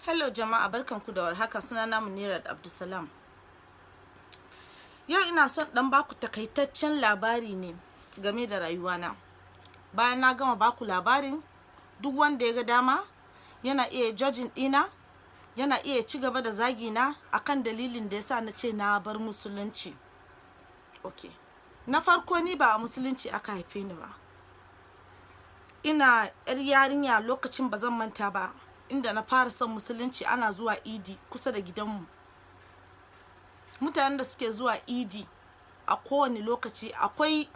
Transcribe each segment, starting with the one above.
Hello jama'a, barkanku da warhaka. Sunana Munirat Abdulsalam. Yau ina son dan baku takaitaccen labari ne game da rayuwana. Bayan na gama baku labarin, duk wanda ya ga dama yana iya judging dina, yana iya ci gaba da zagina akan dalilin da yasa na ce na bar musulunci. Okay. Na farko, ni ba a musulunci aka haife ni ba. Ina yar yarinya lokacin, ba zan manta ba, inda na fara son musulunci, ana zuwa idi kusa da gidanmu. Mutanen da suke zuwa idi a kowane lokaci, akwai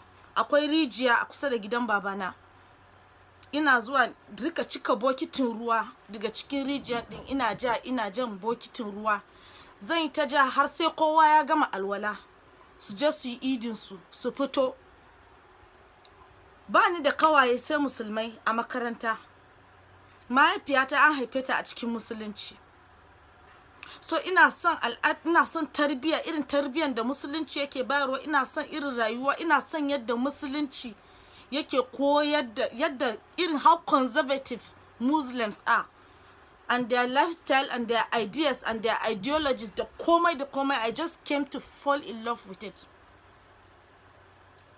rijiya a kusa da gidan babana. Ina zuwa rika cika bokitin ruwa daga cikin rijiyar din, ina ja, ina jan bokitin ruwa. Zan yi ta ja har sai kowa ya gama alwala, su je su yi idin su, su fito. Ba ni da kawaye sai musulmai a makaranta. Mahaifiyata an haife ta a cikin musulunci, so ina son al'ad, ina son tarbiyya, irin tarbiyyar da musulunci yake bayarwa. Ina son irin rayuwa, ina son yadda musulunci yake koyar da yadda irin how conservative Muslims are and their lifestyle and their ideas and their ideologies, da komai da komai. I just came to fall in love with it.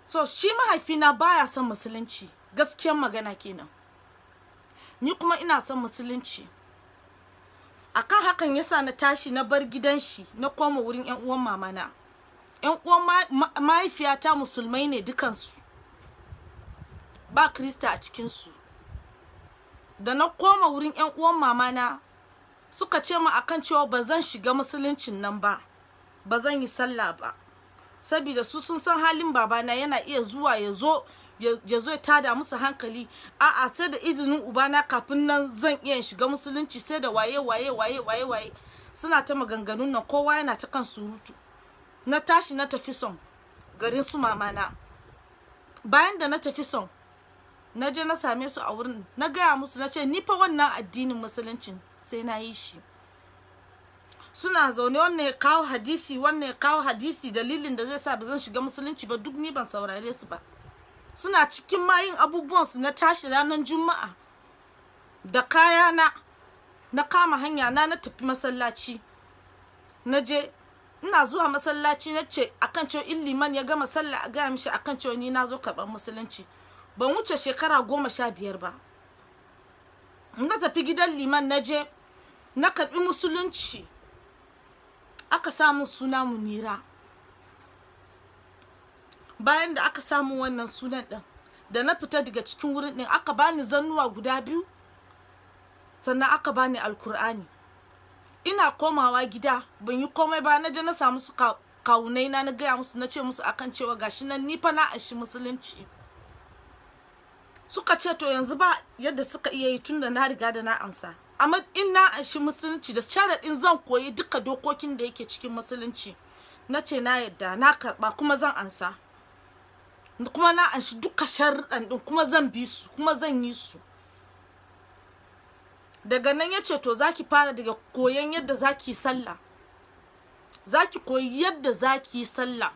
So shi mahaifina baya son musulunci, gaskiyan magana kenan. Ni kuma ina son musulunci. Akan hakan yasa na tashi na bar gidan shi, na koma wurin yan uwan mamana. Yan uwan mahaifiyata musulmai ne dukansu, ba krista a cikinsu. Da na koma wurin yan uwan mamana, suka ce ma akan cewa ba zan shiga musuluncin nan ba, ba zan yi sallah ba, saboda su sun san halin babana, yana iya zuwa ya zo ya tada musu hankali. A'a, sai da izinin ubana kafin nan zan iya shiga musulunci, sai da waye waye waye waye waye. Suna ta maganganun nan, kowa yana ta kan surutu. Na tashi na tafi son garin su mamana. Bayan da na tafi son, na je na same su a wurin, na gaya musu, na ce ni fa wannan addinin musuluncin sai na yi shi. Suna zaune, wannan ya kawo hadisi, wannan ya kawo hadisi, dalilin da zai sa ba zan shiga musulunci ba. Duk ni ban saurare su ba. Suna cikin mayin abubuwan su, na tashi ranar Juma'a da kayana, na kama hanya na, na tafi masallaci. Na je, ina zuwa masallaci na ce akan cewa in liman ya gama sallah a gaya mishi akan cewa ni na zo karɓar musulunci. Ban wuce shekara 15 ba. Na tafi gidan liman, na je na karɓi musulunci, aka samu suna Munira. Bayan da aka samu wannan sunan ɗin, da na fita daga cikin wurin ɗin, aka bani zannuwa guda biyu, sannan aka bani Alkur'ani. Ina komawa gida, ban yi komai ba, na je na samu su kawunai na, na gaya musu, na ce musu akan cewa gashi nan ni fa na anshi musulunci. Suka ce to yanzu ba yadda suka iya yi tunda na riga da na ansa, amma in na anshi musulunci, da sharaɗin zan koyi duka dokokin da yake cikin musulunci. Na ce na yadda, na karɓa, kuma zan ansa, kuma na anshi duka sharuɗan ɗin, kuma zan bi su, kuma zan yi su. Daga nan ya ce to zaki fara daga koyon yadda zaki sallah, zaki koyi yadda zaki yi sallah,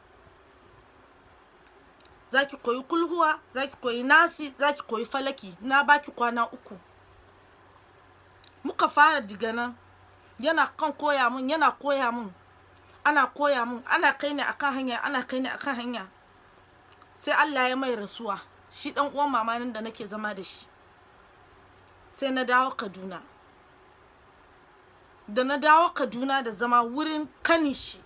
zaki koyi Kulhuwa, zaki koyi Nasi, zaki koyi Falaki. Na baki kwana 3. Muka fara diga nan, yana kan koya mun, yana koya mun, ana koya mun, ana kai ni akan hanya, ana kai ni akan hanya. Sai Allah ya mai rasuwa, shi dan uwan mama nan da nake zama da shi. Sai na dawo Kaduna. Da na dawo Kaduna da zama wurin kanin shi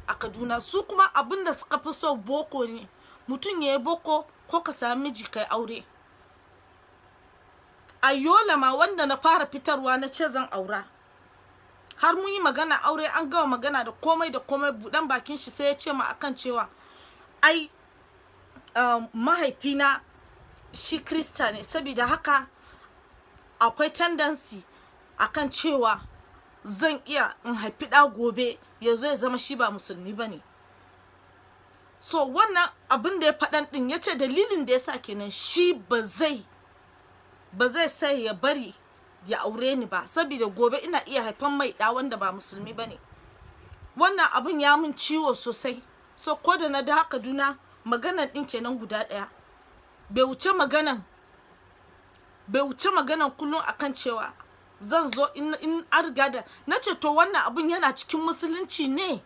a Kaduna, su kuma abin da suka fi so boko ne, mutum ya yi boko ko ka sami miji kai aure. A Yola ma, wanda na fara fitarwa na ce zan aura, har mun yi magana aure, an gama magana da komai da komai, buɗan bakin shi sai ya ce ma akan cewa ai mahaifina shi krista ne, saboda haka akwai tendency akan cewa zan iya in haifi ɗa gobe ya zo ya zama shi ba musulmi ba ne. So wannan abin da ya faɗan ɗin, ya ce dalilin da ya sa kenan shi ba zai sai ya bari ya aure ni ba, saboda gobe ina iya haifan mai ɗa wanda ba musulmi ba ne. Wannan abin ya mun ciwo sosai. So ko da na da Kaduna, maganan ɗin kenan guda ɗaya, bai wuce maganan kullum akan cewa Zan zo in an riga da na ce, to wannan abun yana cikin musulunci ne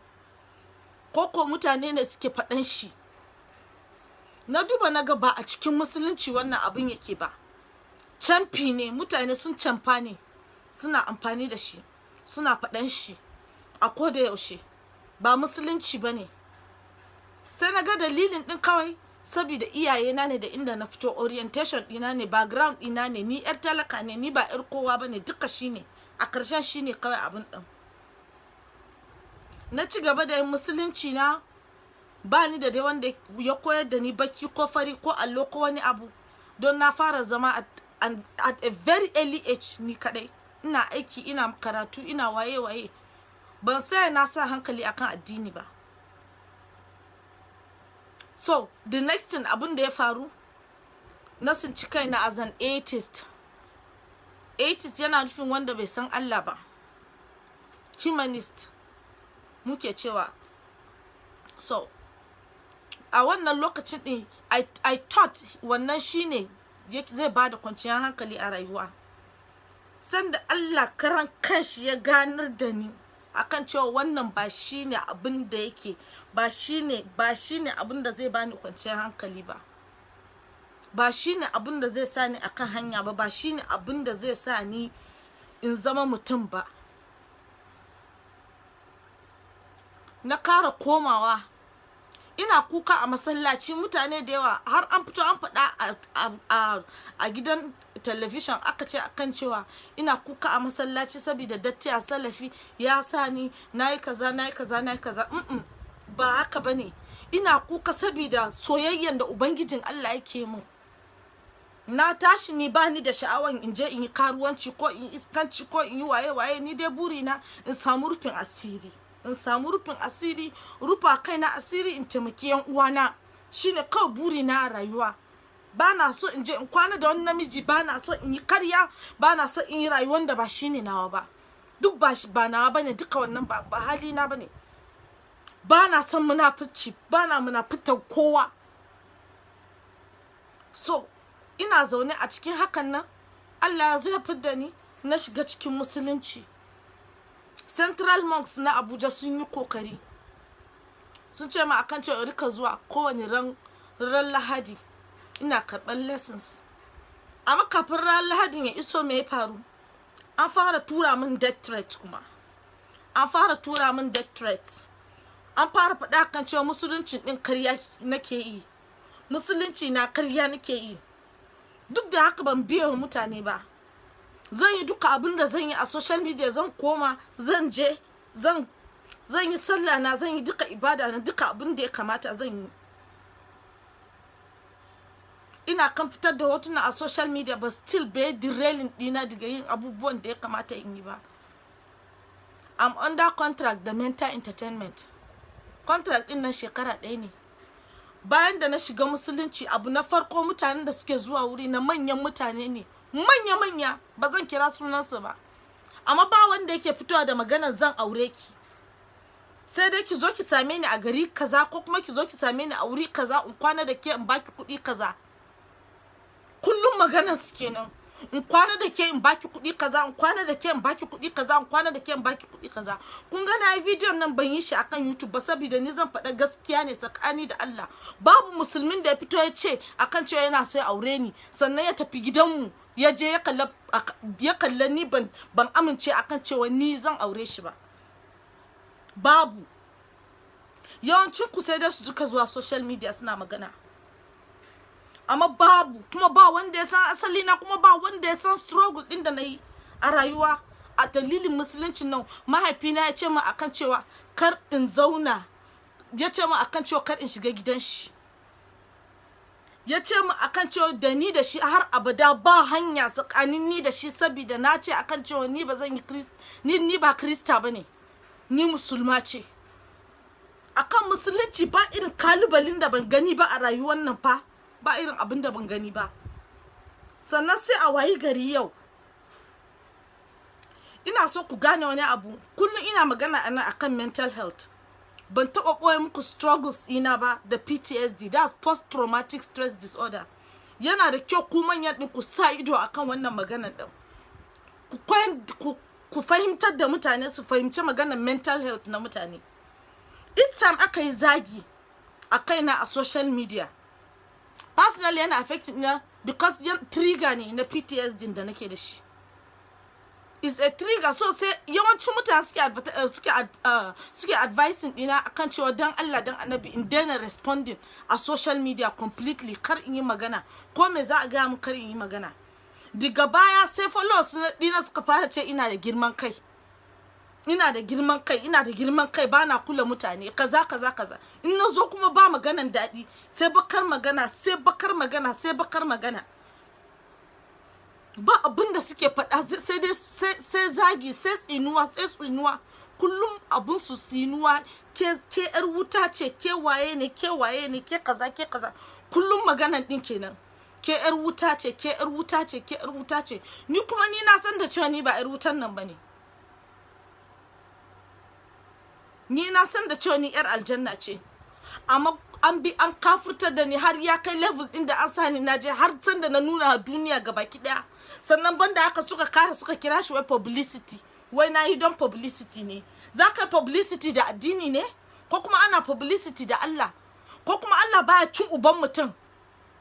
ko mutane ne suke faɗan shi? Na duba na ga ba a cikin musulunci wannan abun yake ba. Camfi ne, mutane sun camfa ne, suna amfani da shi, suna faɗan shi a koda yaushe. Ba musulunci ba ne. Sai na ga dalilin ɗin kawai saboda iyayena ne da inda na fito, orientation ɗina ne, background ɗina ne, ni yar talaka ne, ni ba yar kowa ba ne. Duka shine a ƙarshen, shine kawai abin ɗin. Na ci gaba da yin musulunci na. Ba ni da dai wanda ya koyar da ni baki ko fari ko allo ko wani abu, don na fara zama at a very early age ni kadai, ina aiki, ina karatu, ina waye waye. Ban saya na sa hankali akan addini ba. So the next thing, abin da ya faru, na tsinci kaina as an atheist. Atheist yana nufin wanda bai san Allah ba, humanist muke cewa. So a wannan lokacin din I thought wannan shine zai bada kwanciyar hankali a rayuwa. Sanda Allah karan kanshi ya ganar da ni akan cewa wannan ba shine abin da yake ba shine abin da zai bani kwanciyar hankali ba, ba shine abin da zai sa ni akan hanya ba, ba shine abin da zai sa ni in zama mutum ba. Na kara komawa ina kuka a masallaci. Mutane da yawa har an fito an faɗa a gidan television, aka ce akan cewa ina kuka a masallaci saboda datti a salafi ya sa ni nayi kaza, nayi kaza, nayi kaza. Ba haka bane. Ina kuka saboda soyayyen da ubangijin Allah yake mun. Na tashi ni bani da sha'awan in je in yi karuwanci ko in iskanci ko in yi waye waye. Ni dai burina in samu rufin asiri, in samu rufin asiri, rufa kaina asiri, in taimaki yan uwana. Shine kawai burina a rayuwa. Ba na so in je in kwana da wani namiji, ba na so in yi karya, ba na so in yi rayuwar da ba shine nawa ba. Duk ba ba nawa bane duka wannan, ba halina bane. Ba na son munafici, ba na munafitar kowa. So ina zaune a cikin hakan nan, Allah ya zo ya fidda ni, na shiga cikin musulunci. Central Mosque na Abuja sun yi kokari, sun ce ma akan cewa rika zuwa kowane ran Lahadi ina karɓar lessons. Amma kafin ran Lahadin ya iso, me ya faru? An fara tura min death threat. Kuma an fara tura min death threat. An fara faɗa kan cewa musulunci ɗin karya nake yi, musulunci na karya nake yi. Duk da haka ban biya wa mutane ba. Zan yi duka abin da zan yi a social media, zan koma, zan je zan yi sallah na, zan yi duka ibada na, duka abin da ya kamata zan yi. Ina kan fitar da hotuna a social media, but still bai derailing dina daga yin abubuwan da ya kamata in yi ba. I'm under contract da Mental Entertainment. Contract din nan shekara 1 ne. Bayan da na shiga musulunci, abu na farko, mutanen da suke zuwa wuri na manyan mutane ne, manya-manya, ba zan kira sunansu ba. Amma ba wanda yake fitowa da maganar "zan aure ki". Sai dai ki zo ki same ni a gari kaza, ko kuma ki zo ki same ni a wuri kaza, in kwana da ke, in baki kuɗi kaza. Kullum maganar su kenan: in kwana da ke, in baki kuɗi kaza, in kwana da ke, in baki kuɗi kaza, in kwana da ke, in baki kuɗi kaza. Kun ga na yi bidiyon nan, ban yi shi akan YouTube ba, saboda ni zan faɗa gaskiya ne tsakani da Allah. Babu musulmin da ya fito ya ce akan cewa yana so ya aure ni, sannan ya tafi gidanmu, ya je ya kalla ni ban amince akan cewa ni zan aure shi ba. Babu. Yawancin ku sai dai su duka zuwa social media suna magana, amma babu. Kuma ba wanda ya san asali na, kuma ba wanda ya san struggle din da na yi a rayuwa a dalilin musuluncin nan. Mahaifina ya ce min akan cewa kar in zauna, ya ce min akan cewa kar in shiga gidan shi, ya ce min akan cewa da ni da shi har abada ba hanya tsakanin ni da shi, saboda na ce akan cewa ni ba zan yi ni ba krista bane, ni musulma ce. Akan musulunci ba irin kalubalin da ban gani ba a rayuwar nan fa, ba irin abin da ban gani ba. Sannan sai a wayi gari yau, ina so ku gane wani abu. Kullum ina magana ana akan mental health. Ban taɓa ɓoye muku struggles ɗina ba da PTSD, that's post traumatic stress disorder. Yana da kyau ku manyan ɗin ku sa ido akan wannan maganan ɗin. Ku fahimtar da mutane su fahimci maganar mental health na mutane. Each time aka yi zagi a kaina a social media, personally yana affecting na because yan trigger ne na PTSD da nake da shi, is a trigger. So sai yawancin mutane suke advising dina akan cewa dan Allah dan Annabi in daina responding a social media completely, kar in yi magana, ko me za a gaya mu, kar in yi magana. Daga baya sai followers dina suka fara ce ina da girman kai, ina da girman kai, ina da girman kai, bana kula mutane, kaza kaza kaza. In na zo kuma ba maganan daɗi, sai bakar magana, sai bakar magana, sai bakar magana. Ba abin da suke faɗa sai dai sai zagi, sai tsinuwa, sai tsinuwa. Kullum abun su tsinuwa: ke yar wuta ce, ke waye ne, ke waye ne, ke kaza, ke kaza. Kullum maganan din kenan: ke yar wuta ce, ke yar wuta ce, ke yar wuta ce. Ni kuma ni na san da cewa ni ba yar wutan nan bane. Ni na san da cewa ni yar aljanna ce, amma an bi an kafurtar da ni har ya kai level din da an sani na je har san da na nuna duniya gabaki daya. Sannan banda haka suka kara suka kira shi wai publicity, wai na yi don publicity ne. Za ka publicity da addini ne, ko kuma ana publicity da Allah, ko kuma Allah baya cin uban mutum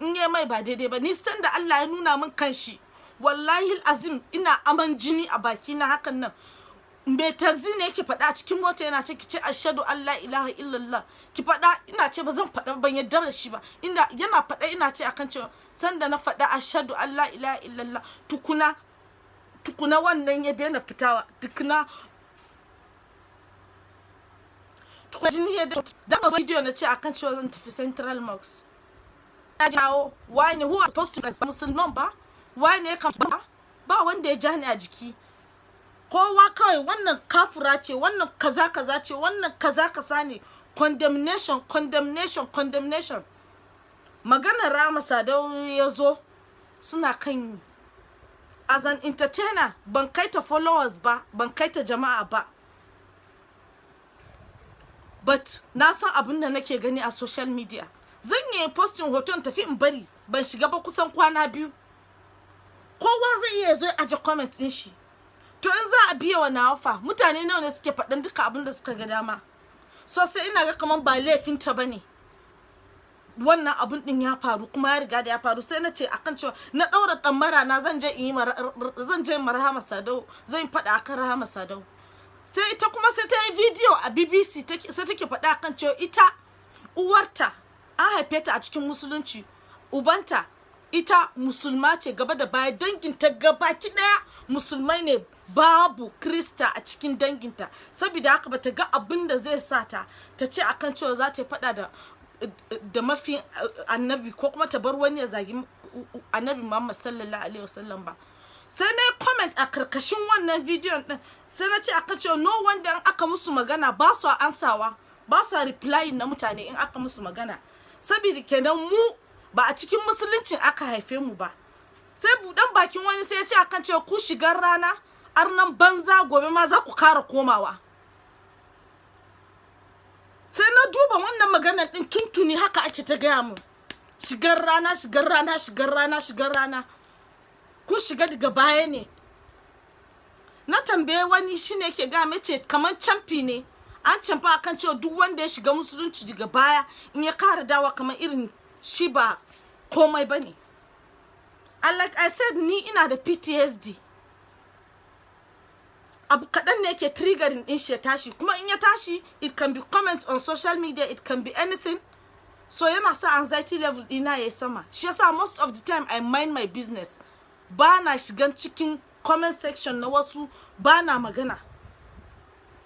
in yi mai ba daidai ba? Ni san da Allah ya nuna min kanshi, wallahi azim, ina aman jini a baki na hakan nan. Mai taxi ne yake faɗa a cikin mota, yana ce, "Ki ce ashhadu an la ilaha illallah, ki faɗa." Ina ce ba zan faɗa, ban yarda da shi ba. Ina yana faɗa, ina ce akan cewa sanda na faɗa ashhadu an la ilaha illallah, tukuna tukuna wannan ya daina fitawa, tukuna tukuna jini ya da video. Na ce akan cewa zan tafi Central Mosque na jawo wani who are supposed to be musulman ba, wani ya kama ba wanda ya ja ni a jiki. Kowa kawai wannan kafura ce, wannan kaza kaza ce, wannan kaza kaza ne. Condemnation, condemnation, condemnation. Maganar Rahama Sadau ya zo suna kan, as an entertainer, ban kai ta followers ba, ban kai ta jama'a ba, but na san abin da nake gani a social media. Zan yi posting hoton tafi in bari, ban shiga ba kusan kwana 2. Kowa zai iya zo aje comment din shi. To in za a biya wa nawafa, mutane nawa ne suke faɗin duka abin da suka ga dama? So sai ina ga kaman ba laifinta bane wannan abun din ya faru, kuma ya riga da ya faru. Sai na ce akan cewa na ɗaura ɗamara na zan je in yi zan je Rahama Sadau, zan faɗa akan Rahama Sadau. Sai ita kuma sai ta yi video a BBC, sai take faɗa akan cewa ita uwarta an haife ta a cikin musulunci, ubanta, ita musulma ce gaba da baya, danginta gabaki ɗaya musulmai ne, babu krista a cikin danginta. Saboda haka bata ga abin da zai sa ta ta ce akan cewa za ta faɗa da mafi annabi, ko kuma ta bar wani ya zagi Annabi Muhammad sallallahu alaihi wasallam ba. Sai na comment a karkashin wannan bidiyon din, sai na ce aka cewa no wanda in aka musu magana ba su ansawa, ba su replying na mutane in aka musu magana, saboda kenan mu ba a cikin musuluncin aka haife mu ba. Sai budan bakin wani sai ya ce akan cewa ku shigar rana, arnan banza, gobe ma za ku kara komawa. Sai na duba wannan maganar din, tuntuni haka ake ta gaya mu: shigar rana, shigar rana, shigar rana, shigar rana, ku shiga daga baya ne. Na tambaye wani, shine yake ga mace kamar camfi ne, an camfa akan cewa duk wanda ya shiga musulunci daga baya, in ya kara dawa, kamar irin shi ba komai bane. And like I said, ni ina da PTSD. Abu kaɗan ne yake triggering din shi ya tashi, kuma in ya tashi, it can be comments on social media, it can be anything. So yana sa anxiety level ɗina ya sama. Shi yasa most of the time I mind my business, ba na shigan cikin comment section na wasu, ba na magana.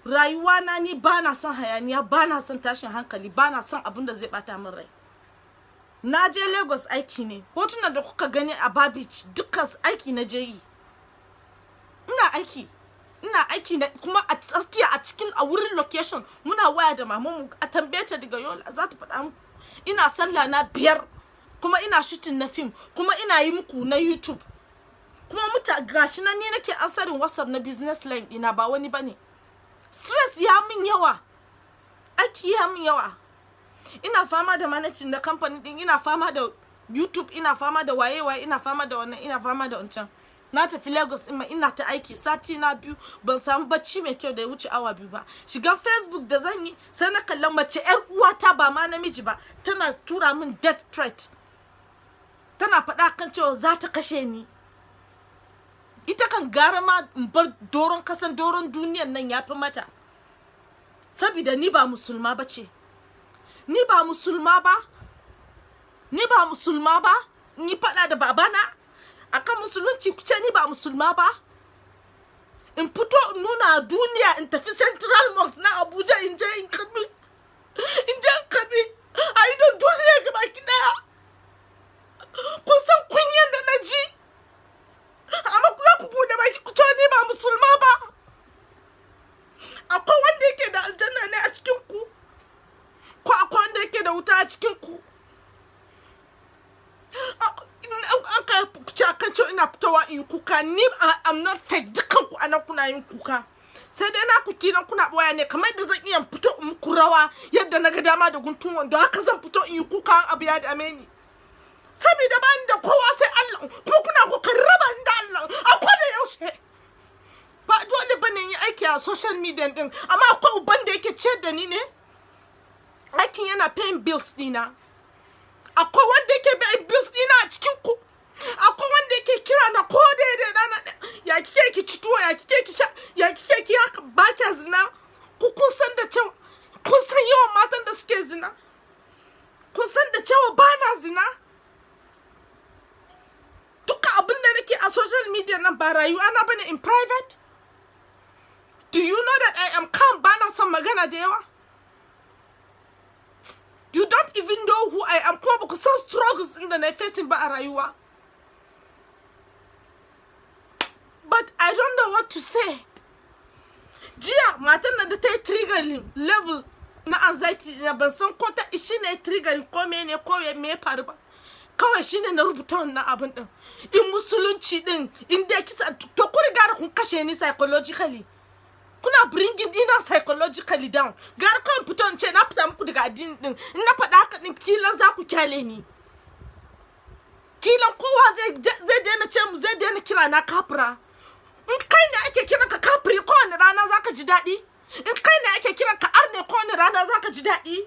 Rayuwa na, ni ba na son hayaniya, ba na son tashin hankali, ba na son abin da zai bata min rai. Na je Lagos aiki ne. Hotunan da kuka gani a Babich dukkan aiki na je yi. Ina aiki, ina aiki na kuma a tsakiya, a cikin a wurin location, muna waya da mamanmu. A tambaye ta daga Yola, za ta faɗa muku. Ina sallah na 5, kuma ina shooting na film, kuma ina yi muku na YouTube, kuma muta gashi nan ni nake answering WhatsApp na business line ina, ba wani bane. Stress ya min yawa, aiki ya min yawa, ina fama da managing na company din, ina fama da YouTube, ina fama da waye waye, ina fama da wannan, ina fama da wancan. Na tafi Lagos in ma ina ta aiki sati na 2, ban samu bacci mai kyau da ya wuce awa 2 ba. Shigan Facebook da zan yi, sai na kalla mace yar uwata, ba ma namiji ba, tana tura min death threat, tana faɗa kan cewa za ta kashe ni. Ita kan gara ma in bar doron kasan, doron duniyan nan ya fi mata, saboda ni ba musulma ba ce. Ni ba musulma ba, ni ba musulma ba. Ni faɗa da babana akan musulunci, ku ce ni ba musulma ba. In fito in nuna duniya, in tafi Central Mosque na Abuja, in je in karbi, in je in karbi a idon duniya gaba ki daya. Kun san kunyan da na ji, amma ku ku bude baki ku ce ni ba musulma ba. Akwai wanda yake da aljanna ne a cikin ku, ko akwai wanda yake da wuta a cikin ku? An ka ce akan cewa ina fitowa in yi kuka, ni I'm not fake. Dukkan ku anan kuna yin kuka, sai dai na ku kiran kuna boya ne. Kamar yadda zan iya fito in muku rawa yadda na ga dama da guntun wando, haka zan fito in yi kuka abu ya dame ni, saboda ba ni da kowa sai Allah, kuma kuna kokarin raba ni da Allah a koda yaushe. Ba dole bane yi aiki a social media din, amma akwai uban da yake ciyar da ni ne? Aikin yana paying bills dina? Akwai wanda yake paying bills dina a cikin ku? Akwai wanda yake kira na ko daidai rana, "Ya kike ki ci tuwo? Ya kike ki sha? Ya kike ki haka? Ba kya zina?" Ku kun san da cewa, kun san yawan matan da suke zina? Kun san da cewa ba na zina? Duka abin da nake a social media nan ba rayuwa na bane in private. Do you know that I am calm? Ba na son magana da yawa. You don't even know who I am, kuma ba ku san struggles ɗin da na facing ba a rayuwa. But I don't know what to say. Jiya matan nan da ta yi triggering level na anxiety na, ban san ko ta shi ne triggering ko me ne ko me ya faru ba, kawai shine na rubuta wannan abin din. In musulunci din in dai kisa, to ku riga da kun kashe ni psychologically, kuna bringing ina psychologically down. Gara kawai fito in ce na fita muku daga addini din. In na faɗa haka din, kilan za ku kyale ni, kilan kowa zai daina ce mu, zai daina kira na kafira. In kai ne ake kiran ka kafiri kowane rana, zaka ji daɗi? In kai ne ake kiran ka arne kowane rana, zaka ji daɗi?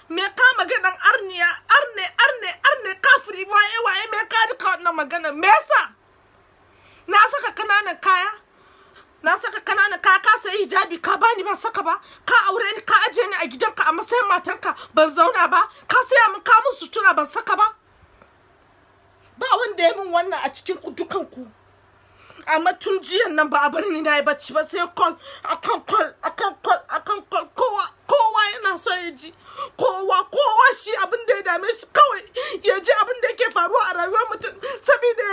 Me ka maganan arniya, arne, arne, arne, kafiri, waye waye? Me ka duka wannan magana? Me yasa na saka kananan kaya? Na saka kananan kaya, ka sayi hijabi ka bani, ban saka ba. Ka aure ni, ka aje ni a gidanka a matsayin matanka, ban zauna ba. Ka saya min, ka mun sutura, ban saka ba. Ba wanda ya min wannan a cikin ku dukan ku. Amma tun jiyan nan ba a bar ni na yi bacci ba, sai call akan call akan call akan call. Kowa kowa yana so ya ji, kowa kowa shi abin da ya dame shi kawai ya ji abin da yake faruwa a rayuwar mutum, saboda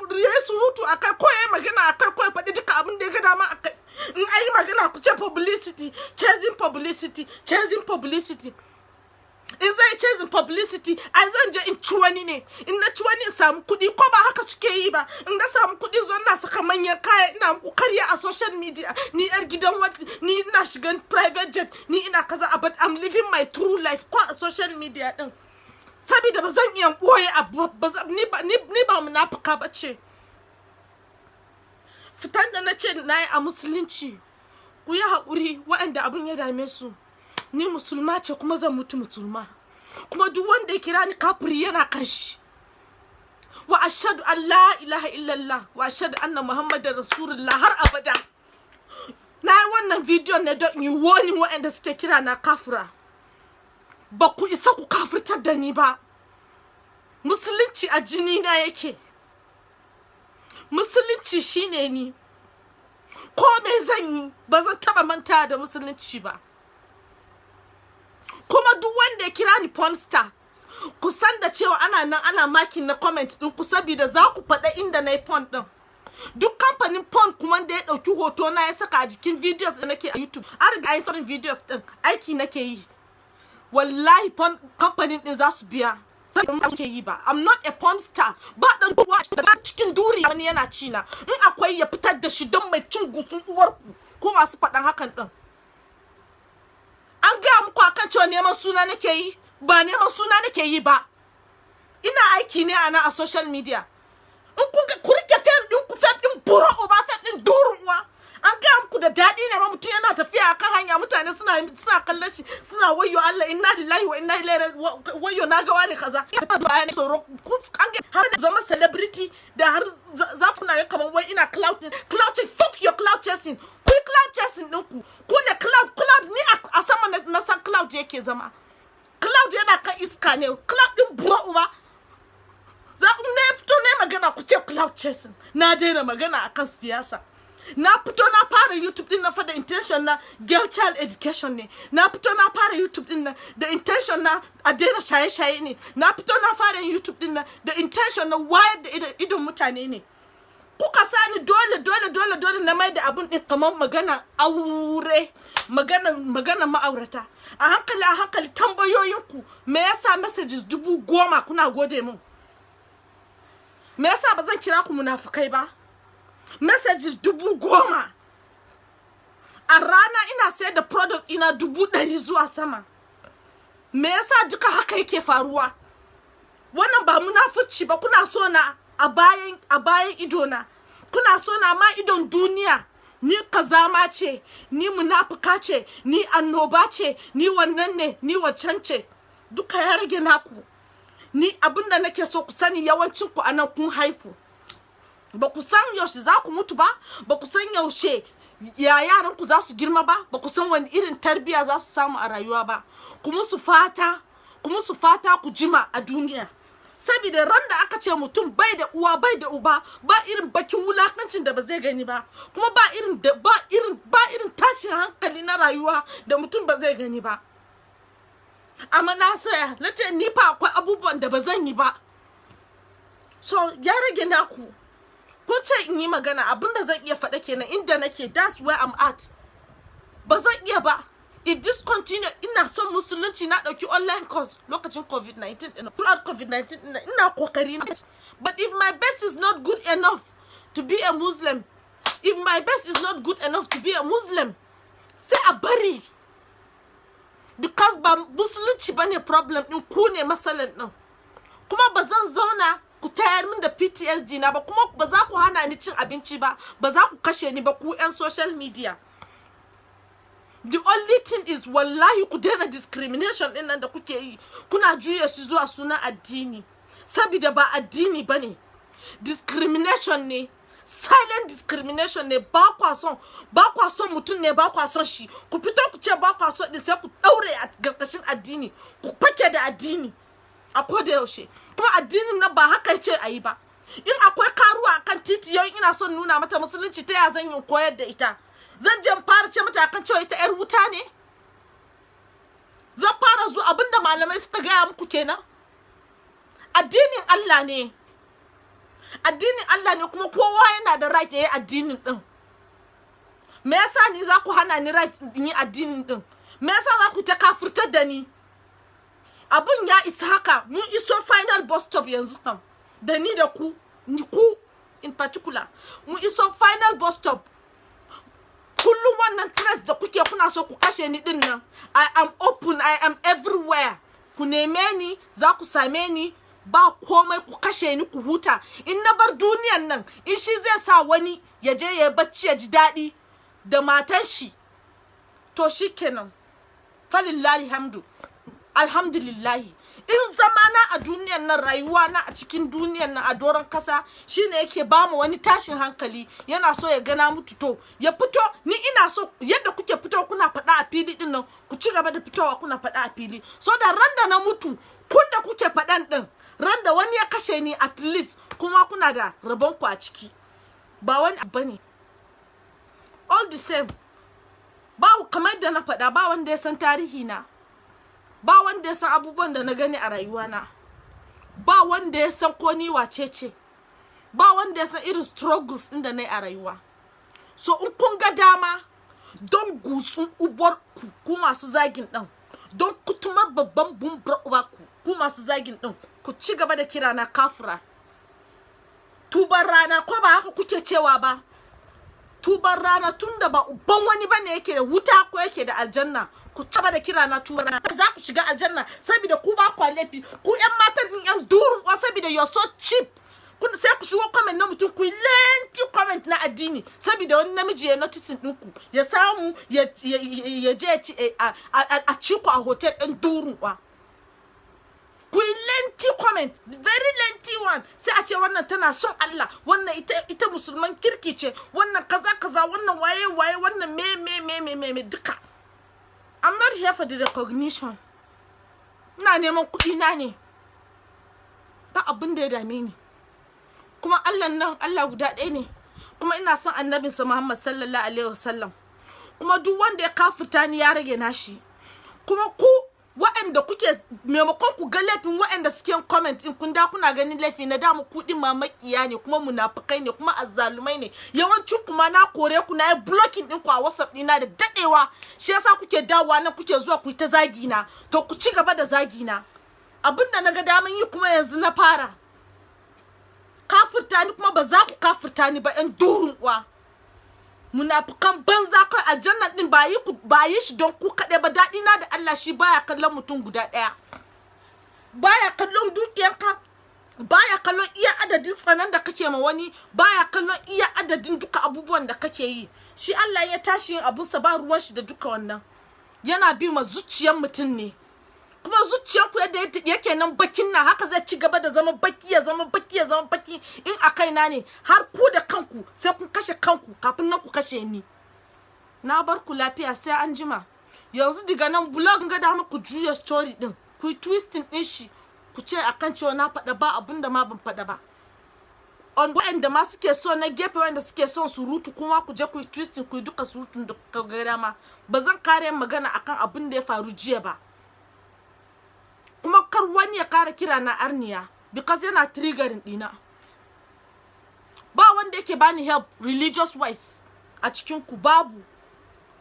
ya yi surutu akai, ko ya yi magana akai, ko ya faɗi duka abin da ya ga dama akai. In an yi magana, ku ce publicity, chasing publicity, chasing publicity. In zai chasing publicity, ai zan je in ci wani ne. In na ci wani in samu kuɗi, ko ba haka suke yi ba? In na samu kuɗi, zo ina saka manyan kaya, ina muku karya a social media, ni yar gidan wani, ni ina shigan private jet, ni ina kaza. But I'm living my true life ko a social media din, saboda ba zan iya ɓoye abu ba. Ni ba munafuka ba ce. Fitan da na ce na yi a musulunci, ku yi haƙuri waɗanda abin ya dame su. Ni musulma ce, kuma zan mutu musulma, kuma duk wanda ya kira ni kafiri yana kan shi. Wa ashhadu an la ilaha illallah wa ashhadu anna Muhammadar Rasulullah har abada. Na yi wannan bidiyon ne don yi wani waɗanda suke kira na kafira. Ba ku isa ku kafirtar da ni ba. Musulunci a jini na yake, musulunci shine ni. Ko me zan yi, ba zan taba manta da musulunci ba. Kuma duk wanda ya kira ni porn star, ku san da cewa ana nan ana marking na comment din ku, saboda za ku faɗa inda na yi porn din. Duk kamfanin porn kuma da ya ɗauki hoto na ya saka a jikin videos da nake a YouTube, an riga yi saurin videos din, aiki nake yi. Wallahi porn kamfanin din za su biya, saboda ke yi ba. I'm not a porn star. Ba dan uwa cikin duri wani yana ci na. In akwai, ya fitar da shi don mai cin gusun uwarku ko masu faɗan hakan din. An gaya muku akan cewa neman suna nake yi? Ba neman suna nake yi ba, ina aiki ne a nan a social media. In kun ku rike fame. Buro uba, fake din durun uwa. An gaya muku da daɗi ne ma mutum yana tafiya akan hanya, mutane suna kallon shi, suna "Wayyo Allah, inna lillahi wa inna ilaihi, wayyo, na ga wani kaza." Bayan tsoro an ga har da zama celebrity da har za ku na ga kamar wai ina clout clout. Fuck your clout chasing. Ku yi clout chasing ɗinku, ku ne clout clout. Ni a sama na san clout yake zama. Cloud yana kan iska ne. Cloud din buro uba. Za ku ne fito ne magana, ku ce clout chasing. Na daina magana akan siyasa. Na fito na fara YouTube din na fa da intention na girl child education ne. Na fito na fara YouTube din na da intention na a daina shaye-shaye ne. Na fito na fara YouTube din na da intention na wayar da idon mutane ne. Kuka sani dole dole dole dole na mai da abun din kamar magana aure, magana ma'aurata. A hankali a hankali, tambayoyinku me yasa messages 10,000 kuna gode mun? Me yasa ba zan kira ku munafukai ba? Messages 10,000 a rana, ina sayar da product ina 100,000 zuwa sama. Me yasa duka haka yake faruwa? Wannan ba munafurci ba? Kuna so na a bayan ido na, kuna so na ma idon duniya ni kazama ce, ni munafuka ce, ni annoba ce, ni wannan ne, ni wancan ce. Duka ya rage naku. Ni abinda nake so ku sani, yawancin ku anan kun haifu, ba ku san yaushe za ku mutu ba, ba ku san yaushe ya yaran ku za su girma ba, ba ku san wani irin tarbiyya za su samu a rayuwa ba. Ku musu fata, ku musu fata ku jima a duniya, saboda ran da aka ce mutum bai da uwa, bai da uba, ba irin bakin wulakancin da ba zai gani ba, kuma ba irin tashin hankali na rayuwa da mutum ba zai gani ba. Amma na saya, na ce ni fa akwai abubuwan da ba zan yi ba. So ya rage naku. Kun ce in yi magana, abinda zan iya faɗa kenan. Inda nake, that's where I'm at. Ba zan iya ba. If this continue, ina son musulunci, na ɗauki online course lokacin COVID-19 ɗin, throughout COVID-19 ɗin ina kokari. But if my best is not good enough to be a Muslim, if my best is not good enough to be a Muslim, sai a bari, because ba musulunci bane problem ɗin, ku ne matsalan ɗin. Kuma ba zan zauna ku tayar min da PTSD na ba, kuma ba za ku hana ni cin abinci ba, ba za ku kashe ni ba, ku 'yan social media. The only thing is, wallahi ku daina discrimination din nan da kuke yi, kuna juya shi zuwa sunan addini, saboda ba addini bane, discrimination ne, silent discrimination ne. Ba kwa son mutum ne, ba kwa son shi, ku fito ku ce ba kwa son din, sai ku daure a karkashin addini, ku fake da addini a koda yaushe. Kuma addinin nan ba haka ce a yi ba. In akwai karuwa akan titi yau, ina son nuna mata musulunci, ta ya zan yi koyar da ita? Zan je fara ce mata akan cewa ita yar wuta ne? Zan fara zuwa abinda malamai suka gaya muku kenan. Addinin Allah ne, addinin Allah ne, kuma kowa yana da right yayi addinin din. Me yasa ni za ku hana ni right in yi addinin din? Me yasa za ku ta kafurtar da ni? Abun ya isa haka. Mun iso final bus stop yanzu kam, da ni da ku, ni ku in particular, mun iso final bus stop. Kullum wannan threats da kuke, kuna so ku kashe ni din nan, I am open, I am everywhere. Ku neme ni, za ku same ni. Ba komai, ku kashe ni ku huta. In na bar duniyan nan, in shi zai sa wani ya je ya bacci ya ji daɗi da matan shi, to shikenan, falillahi hamdu, alhamdulillahi. In zamana a duniyan nan, rayuwa na a cikin duniyan nan, a doron kasa, shine yake ba mu wani tashin hankali, yana so ya gana mutu, to ya fito. Ni ina so yadda kuke fito kuna faɗa a fili din nan, ku ci gaba da fitowa kuna faɗa a fili, so da ran da na mutu, kun da kuke faɗan din, ran da wani ya kashe ni, at least kuma kuna da rabon ku a ciki. Ba wani abu bane. All the same, ba kamar da na faɗa, ba wanda ya san tarihi na, ba wanda ya san abubuwan da na gani a rayuwana, ba wanda ya san ko ni wace ce, ba wanda ya san irin struggles ɗin da na yi a rayuwa. So in kun ga dama, don gutsun ubar ku, ku masu zagin ɗin, don kutumar babban bumbar uba ku, ku masu zagin ɗin, ku ci gaba da kira na kafura, tuban rana. Ko ba haka kuke cewa ba? Tuban rana, tunda ba uban wani bane yake da wuta ko yake da aljanna, ku ci gaba da kira na tuban rana. Za ku shiga aljanna, saboda ku ba kwa laifi. Ku yan matan din, yan durun kwa, saboda you're so cheap. Kun sai ku shigo comment na mutum, ku yi lengthy comment na addini, saboda wani namiji ya noticing ɗinku, ya samu ya je ya ci a ci ku a hotel ɗin durun kwa. Ku yi lengthy comment, very lengthy one, sai a ce wannan tana son Allah, wannan ita musulman kirki ce, wannan kaza kaza, wannan waye waye, wannan me me me me me me duka. I'm not here for the recognition. Ina neman kuɗi na ne, ba abin da ya dame ni. Kuma Allah nan, Allah guda ɗaya ne, kuma ina son annabinsa Muhammad sallallahu alaihi wasallam. Kuma duk wanda ya kafirta ni, ya rage nashi. Kuma ku waɗanda kuke, maimakon ku ga laifin waɗanda suke comment in kun da kuna ganin laifi na dama, ku din ma makiya ne, kuma munafukai ne, kuma azzalumai ne. Yawancin kuma na kore ku, na yi blocking ɗin ku a WhatsApp ɗina da daɗewa. Shi yasa kuke dawowa nan, kuke zuwa ku yi ta zagi na. To ku ci gaba da zagi na. Abinda na ga daman yi kuma yanzu na fara kafirta ni, kuma ba za ku kafirta ni ba, 'yan durun uwa, munafukan banza kai. Aljanna din ba yi ku, ba yi shi don ku kaɗai ba. Daɗi na da Allah, shi baya kallon mutum guda ɗaya, baya kallon dukiyarka, baya kallon iya adadin tsanan da kake ma wani, baya kallon iya adadin duka abubuwan da kake yi. Shi Allah ya tashi yin abunsa, ba ruwan shi da duka wannan. Yana bi ma zuciyar mutum ne. Kuma zuciyarku yadda yake nan bakin nan, haka zai ci gaba da zama baki, ya zama baki, ya zama baki. In a kaina ne, har ku da kanku sai kun kashe kanku kafin nan ku kashe ni. Na bar ku lafiya, sai an jima. Yanzu daga nan blog ga dama ku juya story din, ku yi twisting din shi, ku ce akan cewa na faɗa ba abin da ma ban faɗa ba. On waɗanda ma suke so na gefe, wanda suke son surutu, kuma ku je ku yi twisting, ku yi duka surutun da kuka ga dama. Ba zan kare magana akan abin da ya faru jiya ba. Kuma kar wani ya kara kira na arniya, because yana triggering dina. Ba wanda yake bani help religious wise a cikin ku. Babu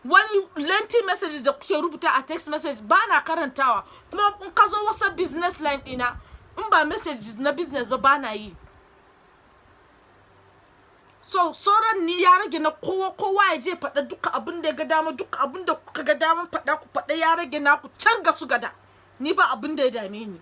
wani lengthy messages da kuke rubuta a text message, ba na karantawa. Kuma in ka zo wasa business line dina, in ba messages na business ba, ba na yi. So sauran ni ya rage na kowa. Kowa ya je faɗa duka abin da ya ga dama, duka abin da kuka ga daman faɗa ku faɗa, ya rage naku can ga su gada. Ni ba abin da ya dame ni.